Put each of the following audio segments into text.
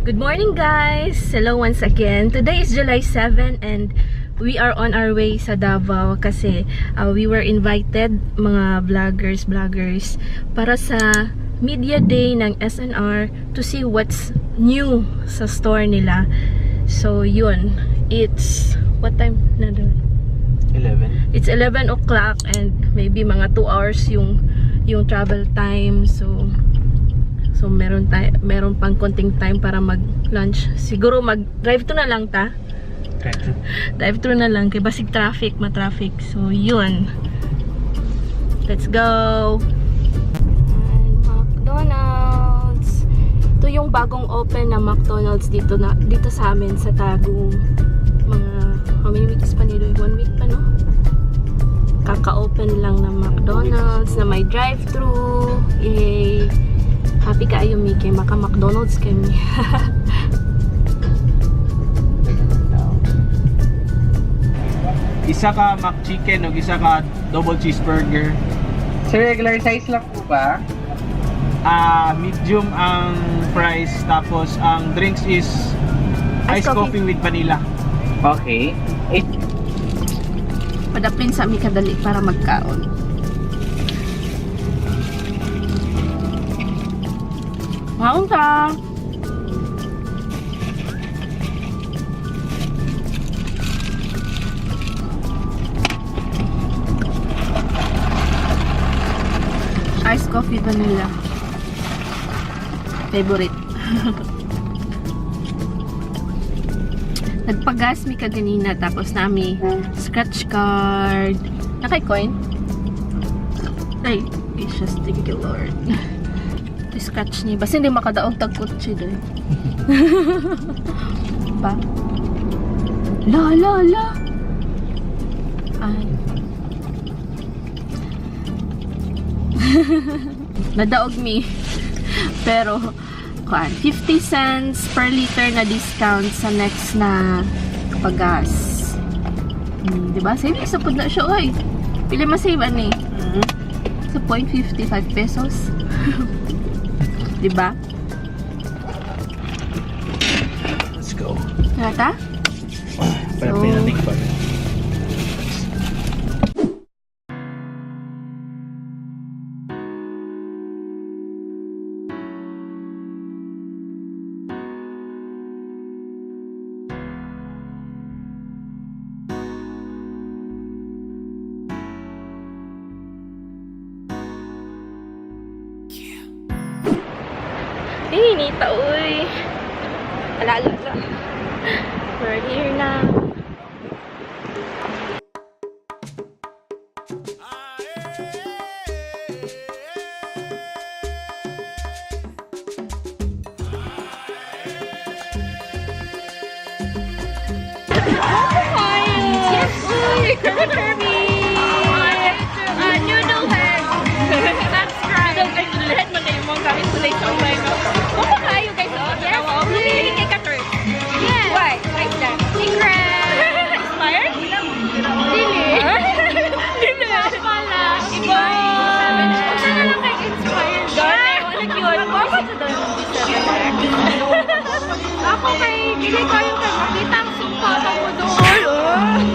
Good morning, guys! Hello once again. Today is July 7 and we are on our way sa Davao kasi we were invited, mga vloggers, para sa media day ng S&R to see what's new sa store nila. So yun, it's what time na doon? 11. It's 11 o'clock and maybe mga 2 hours yung travel time. So meron pang konting time para mag-lunch. Siguro mag-drive thru na lang ta. Drive thru na lang kay basig traffic, ma-traffic. So yun. Let's go. And McDonald's. Ito yung bagong open na McDonald's dito sa amin sa Tagum. Mga how many weeks pa nito? 1 week pa, no? Kaka-open lang ng McDonald's na may drive-thru. Yay! Happy kaayo mi kay maka McDonald's kami. Isa ka McChicken o isa ka double cheeseburger. Sir, regular size lang po ba? Ah, medium ang fries, tapos ang drinks is Iced iced coffee. coffee with vanilla. Okay. Eh, Padaplin sa mi kadali para magkaon. Maon ka! Iced coffee vanilla. Favorite. Nagpagas mi kaganina tapos nami scratch card. Nakay coin? Ay, gracious, thank you, Lord. Ito scratch niya. Basta hindi makadaog tag kutsi doon. Ba? La la la. Ay. Nadaog mi. Pero kuan, 50 cents per liter na discount sa next na pagas. 'Di ba? Savings sa pud na siya, oy. Pila ma-save ani? Sa 0.55 pesos. 'Di ba? Let's go. Tara? Para So- pinating pa. Eh, nita, uy. Ala, ala, ala. We're here na. Yes, uy! Kirby, Kirby! Noodle head! Subscribe! Ay, noodle head man na yung mga gamit kulay sa umay, no? Kung kayo guys, oh, yes, uy! Kay ka, Kurt. Yes! Why? Why is that? Secret! Inspired? Dili. Dili. Pala. Iba. Unsa na lang kay inspired? Gani, wala cute. Bakit sa daw yung Ako kay, dili ko yung kay makita ang sumpa sa mo doon.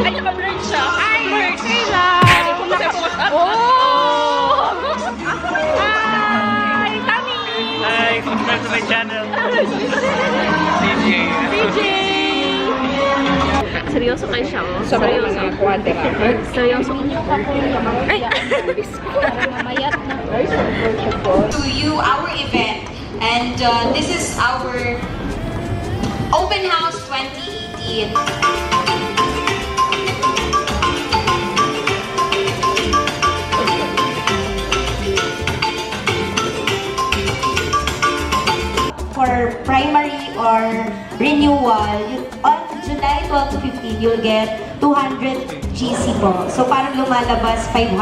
Ay, naka-blurred siya. Ay, okay lang. Oh! Hi, Tami! Hi, subscribe to my channel. CJ. CJ! Seryoso kayo siya, oh. Seryoso. Seryoso. Ay! To you our event, and this is our Open House 2018. For primary or renewal, on July 12 to 15, you'll get 200 GC po. So parang lumalabas 500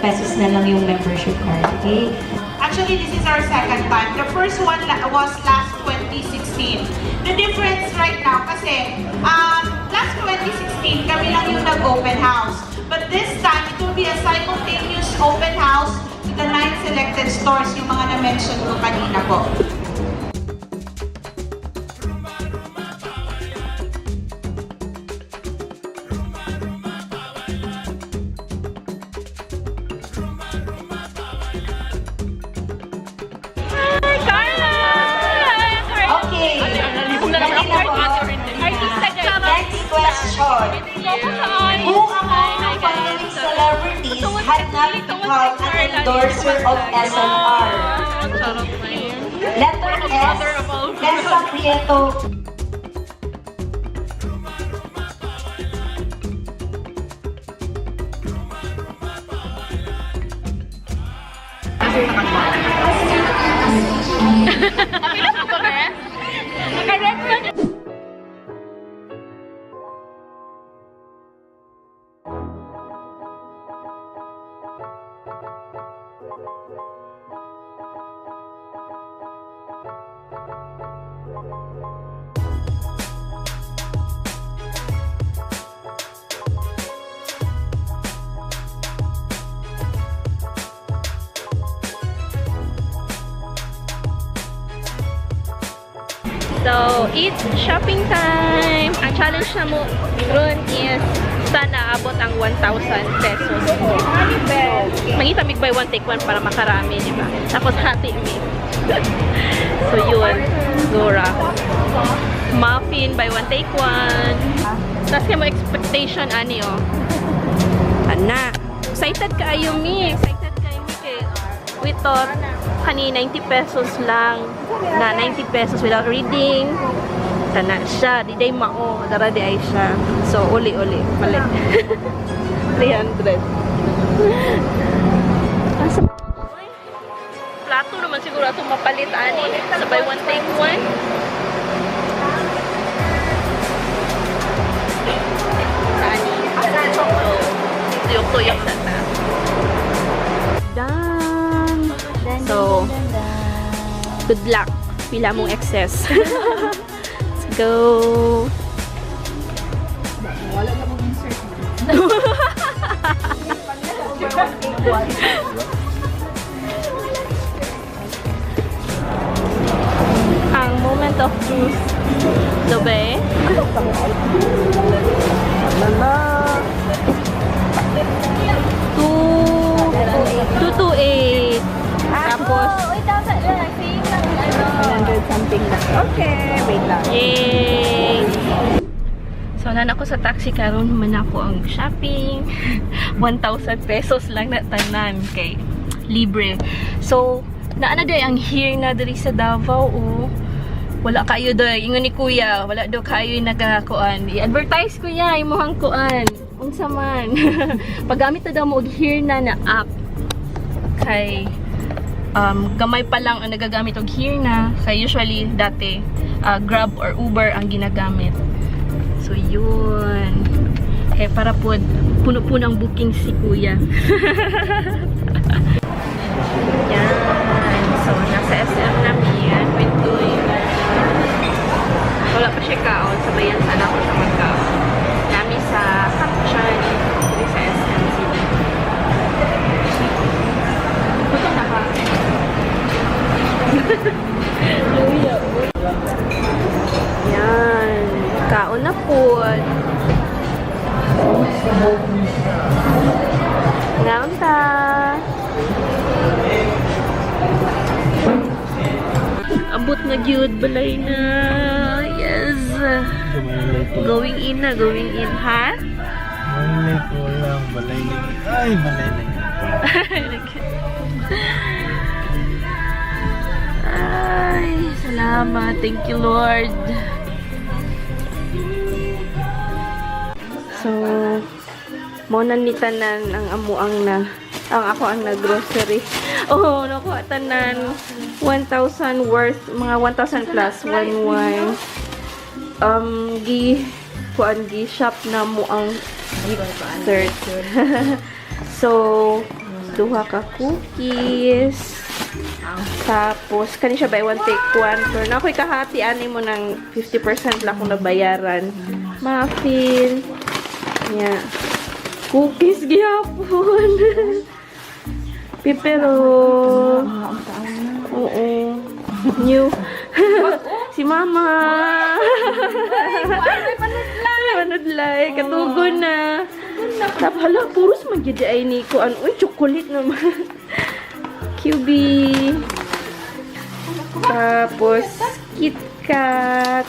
pesos na lang yung membership card. Okay? Actually, this is our second time. The first one was last 2016. The difference right now, kasi last 2016, kami lang yung nag-open house. But this time, it will be a simultaneous open house to the 9 selected stores, yung mga na-mention ko kanina po. Question. Who among the following celebrities had not become an endorser of SNR? Letter S, Tessa Prieto. So, it's shopping time! Ang challenge na mo ron is sana abot ang 1,000 pesos. So, mangita mig buy one take one para makarami, di ba? Tapos hati mi. So, yun. Zora. Muffin, buy one take one. Tapos kaya mo expectation, ani, oh. Ana. Excited kaayo mi. Excited kaayo mi kay we thought kani 90 pesos lang na 90 pesos without reading. Tana siya. Di day mao. Dara di ay siya. So, uli-uli. Mali. 300. Asa Uy, plato naman siguro atong mapalit ani. Sa buy one take one. Ani. So, tuyok-tuyok sa ta. Done! So, good luck. Pila mong excess. Let's go! Ang moment of truth. Dobe? Two, 228. Tapos, Uy, dapat lang. Same lang ano. 100 something lang. Okay, wait lang. Yay! So, nan ako sa taxi karon man ako ang shopping. 1,000 pesos lang na tanan kay libre. So, naana day ang here na diri sa Davao oh. Wala kayo doy. Ingon ni kuya, wala do kayo nagakuan. I-advertise kuya imong kuan. Unsa man. Paggamit na daw mo og here na na app kay gamay pa lang ang nagagamit og here na kay usually dati Grab or Uber ang ginagamit. So yun. Kaya para po puno-puno ang booking si kuya. Yan. So nasa SM namin yan. With Tuy. Wala pa siya kaon. Sabayan sana ako siya magkaon. Nami sa Kapchan. Diri sa SM City. Gutom na ka? Yan. Kaon na po. Naunta. Abot na gyud balay na. Yes. Going in na, going in, ha? Balay ko lang, balay na. Ay, balay na. Ay, salamat. Thank you, Lord. So, mo na ni tanan ang amo ang na ang ako ang nag-grocery. Oh, nakuha tanan 1,000 worth, mga 1,000 plus 1 1. Gi kuan gi shop na mo ang gift cert. So, duha ka cookies. Tapos, kani siya buy one take one. Pero na ako'y kahati, ani mo ng 50% lang akong nabayaran. Muffin. Yeah. Cookies gihapon. Pipero. Oo. New. Si Mama. Panudlay. Katugon na. Tapos, hala, puros magyadi ay ni ko. Ano, uy, chocolate naman. QB. Tapos, KitKat.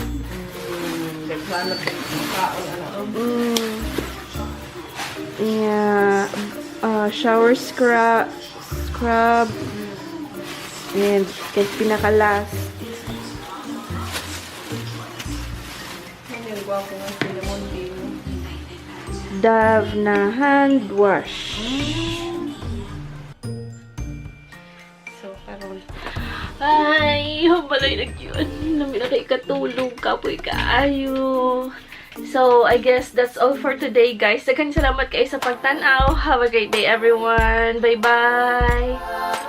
Yeah. Shower scrub, scrub, and kay pinaka-last. Dove na hand wash. So, karon. Ay, balay na gyud. Lami na kay katulog, kapoy kaayo. So, I guess that's all for today, guys. Daghang salamat kayo sa pagtanaw. Have a great day, everyone. Bye-bye!